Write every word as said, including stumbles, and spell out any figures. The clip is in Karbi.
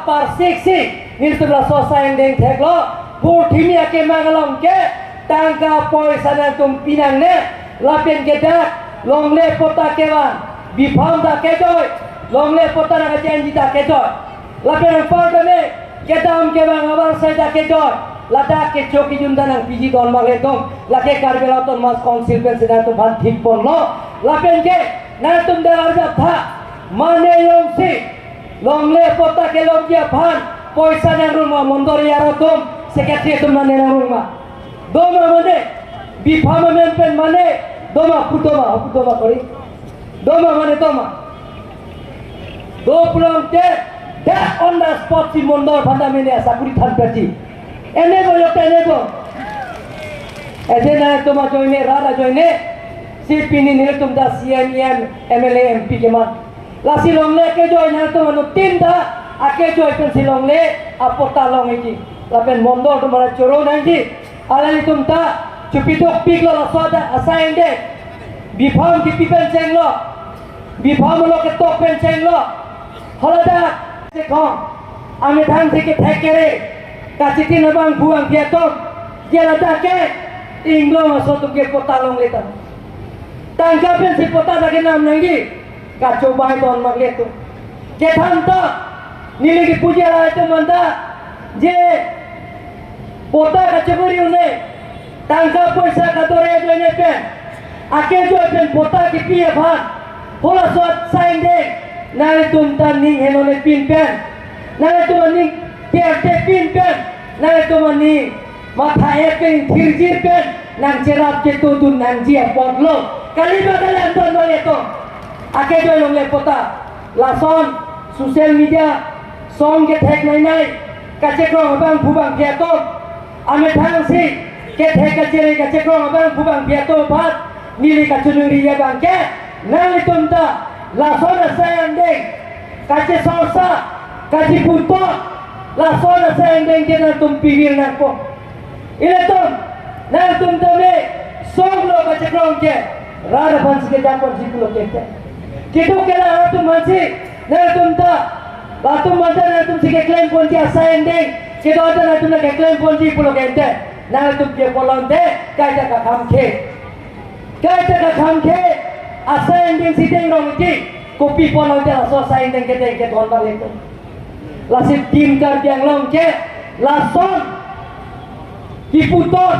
Parsik si, nelitum laso asai angdeng theklo, purthimi akemang along ke, tangka poisa nangtum pinangne, lapen ke dak, longle patta kevang, B-Pharm ta kejoi, longle patta nangkachenji ta kejoi. Lapen anpar keme, kedam kevang avarsai ta kejoi, ladak kecho kejun ta nangpiji don marle tum, lake Karbi Anglong Autonomous Council pensi nangtumphan thik ponlo, lapen ke, nangtum dak arjap tha, mane jongsi, longle patta kelongji aphan, poisa nangrung ma, mondol area atum, secretary atum mane nangrung ma. Doma mane, B-Pharm amen pen mane, doma pu doma, pu doma kori. Doma mane doma. Do pulote, dak on the spot si mondol aphan ta mene asakuri than paji. Enebo jokte enebo. Ede nangtum ajoine, rat ajoine, si pini nelitum ta C E M, E M, M L A, M P keman. Lasi longle akejoi nangtum anuttin ta, akejoi pensi longle apatta longji. Lapen mondol atum aphan choro nangji. Alanglitum ta, chupiduk piklo laso adak asai angdeng. B-Pharm kipi pen chenglo. B-Pharm along ketok pen chenglo. Haladak, si kong. Amethang si kethek kere. Kachitin abangphu bangphi atum. Je ladak ke. Inglong aso atum ke patta longle ta. Tangka pensi patta ta kenam nangji. Kachobai don marle tum. Kethan ta, neli kipuji atum anta, je patta kacheburi un-e, tangka poisa kadore ajoine pen, akejoi pen patta kipi aphan, halaso asai angdeng, nangtum ta ning henone pin pen, nangtum aning terte pin pen, nangtum aning matha epeng thirjir pen, nangcherap chetudun nangji apotlo. Kali ba kali anton ba eto. Akejoi longle patta. Lason social media song kethek nainai. Kachekrong abangphu bangphi atum. Amethang si kethek kachere kachekrong abangphu bangphi atum aphan. Neli kachiningri abang ke. Nanglitum ta. Lason asai angdeng. Kachesorsa. Kacheputok. Lason asai angdeng ke nangtum pivir nangpo. Ilitum, nangtum tame, songlo kachekrong ke, rat aphan si kejapon si pulo ke te. Keduk kelang atum aphan si, nangtum ta, latum manta nangtum si keklem ponji asai angdeng, kedo ta nangtum ta keklem ponji pulo ke te. Nangtum ke pulote, kaita kakham ke. Kaita kakham ke, asai angdeng si dengrong ti, kopi pulote laso asai angdeng ke deng ke don marle tum. Lasi Team Karbi Anglong ke, lason, kiputon,